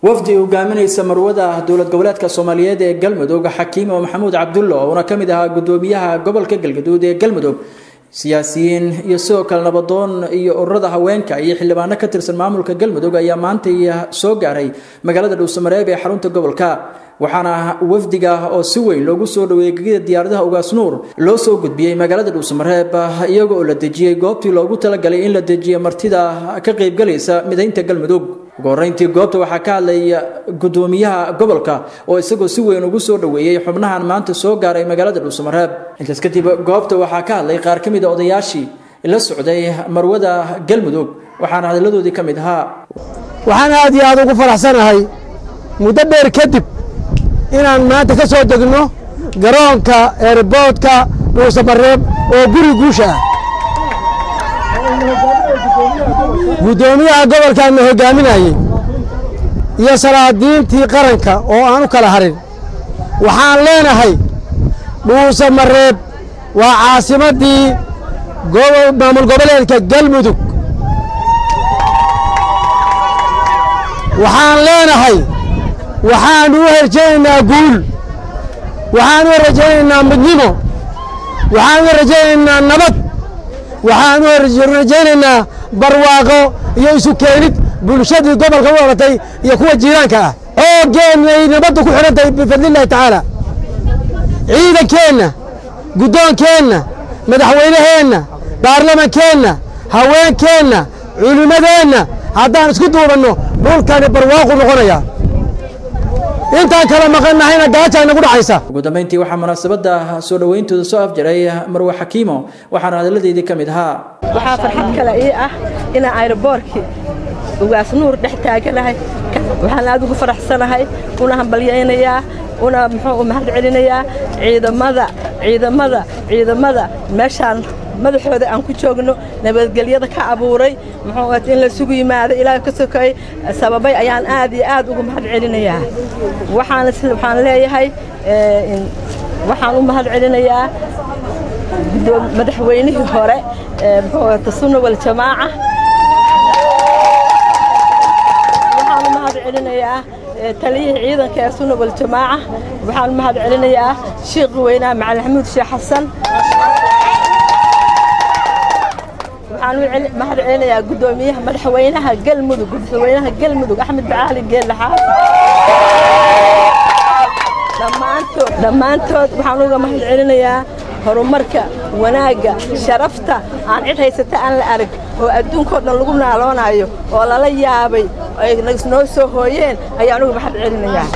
Wafdi hogaaminaysa marwada dowlad goboleedka Soomaaliyeed ee Galmudug Xakiimo Maxamuud Cabdulle oo ka mid ahaa gudoomiyaha gobolka Galgaduud ee Galmudug, siyaasiyiin iyo sidoo kale nabadoon iyo ururada haweenka iyo xildhibaano ka tirsan maamulka Galmudug ayaa maanta soo gaaray magaalada Dhuusamareeb ee xarunta gobolka. Waxaana wafdiga oo si weyn loogu soo dhaweeyay gegida diyaaradaha Ugaas Nuur loo soo gudbiyay magaalada Dhuusamareeb, iyagoo oo la dejiyay goobtii loogu talagalay in la dejiyo martida ka qaybgalaysa mideynta Galmudug. Ugu horreyntii goobta waxaa ka hadlay gudoomiyaha gobolka oo isagoo si weyn ugu soo dhaweeyay xubnahan maanta soo gaaray magaalada Dhuusamareeb. Intaas kadib goobta waxaa ka hadlay qaar ka mid ah odayaashii la socday marwada Galmudug, waxaana hadalladoodii ka mid ahaa: Waxaan aad iyo aad ugu faraxsanahay muddo dheer kadib inaan maanta ka soo degno garoonka eerboodka Dhuusamareeb oo guri guusha ah. Guddoomiyaha gobolkaana hoggaaminayey iyo salaadiintii qaranka oo aan u kala harin, waxaan leenahay Dhuusamareeb waa caasimaddii maamul goboleedka Galmudug. Waxaan leenahay waxaanu u rajaynaynaa guul, waxaanu u rajaynaynaa midnimo, waxaanu u rajaynaynaa nabad, waxaanu u rajaynaynaa barwaaqo iyo isu keenid bulshadii gobolka u dhalatay iyo kuwa jiiraanka ah. Xooggeenna ay nabaddu ku xidhan tahay bifadlillahi tacaala. Ciidankeenna, guddoonkeenna, madaxweynaheenna, baarlamankeenna, haweenkeenna, culimmadeenna haddaan isku duubanno dhulkani barwaaqu noqonayaa. Intaan kala maqannahayna gaajaa nagu dhacaysa. Ugu dambeyntii waxaa munaasabadda soo dhaweyntooda soo afjaray Marwe Xakiimo, waxaana hadalladeedii ka mid ahaa: Waxaa farxad kale ii ah inaan ayroboorkii Ugaas Nuur dhex taaganahay. Waxaan aad ugu faraxsanahay una hambalyaynayaa una muxuu u mahad celinayaa ciidamada ciidamada ciidamada meeshaan madaxooda aan ku joogno nabadgelyada ka abuuray, muxuu in la sugu yimaado Ilaahay ka sokay sababay ayaan aad iyo aad ugu mahad celinayaa. Waxaan leeyahay waxaan u mahad celinayaa madaxweynihii hore muxuu Sunna wal Jamaaca. Waxaan u mahad celinayaa taliyihii ciidanka ee Sunna wal Jamaaca. Waxaan u mahad celinayaa Sheekh weynaa Macalin Maxamuud Sheekh Xasan. Waxaan u mahad celinayaa guddoomiyaha madaxweynaha Galmudug, madaxweynaha Galmudug Axmed Bacaali Geelle Xaaf. Dhammaantood waxaan uga mahad celinayaa horumarka, wanaagga, sharafta aan cid haysata aan la arag oo adduunkao dhan lagu naaloonayo oo lala yaabay ay noo soo hooyeen ayaan uga mahad celinayaa.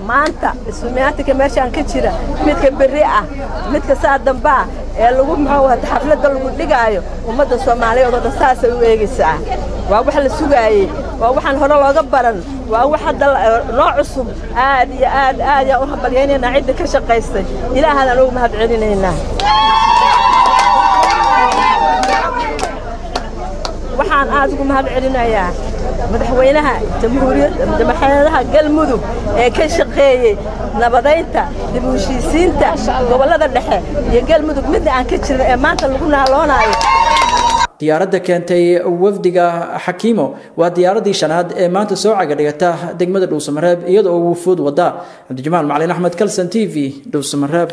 Maanta isumaatinka meeshaan ka jira, midka berri ah, midka saa dambaa ee lagu muxuu xafladda lagu dhigaayo, ummadda Soomaaliyeed oo dhan saasay u eegaysaa. Waa wax la sugaayey, waa waxaan hore looga baran, waa wax hadda noo cusub. Aad iyo aad aad yaan u hambalyaynaynaa cidda ka shaqaystay, Ilaahaan ugu mahad celinaynaa. Waxaan aad ugu mahad celinayaa madaxweynaha jamhuuriyadda madaxweynaha Galmudug ee ka shaqeeyey nabadaynta, dib u heshiisiinta gobollada dhexe iyo Galmudug midna aan ka jirin ee maanta lagu naaloonayo. Diyaaradda keentay wafdiga Xakiimo waa diyaaraddii shanaad ee maanta soo caga dhigata degmada Dhuusamareeb iyadoo wufuud wada. Cabdijamaal Macalin Axmed, Kalsan TV, Dhuusamareeb.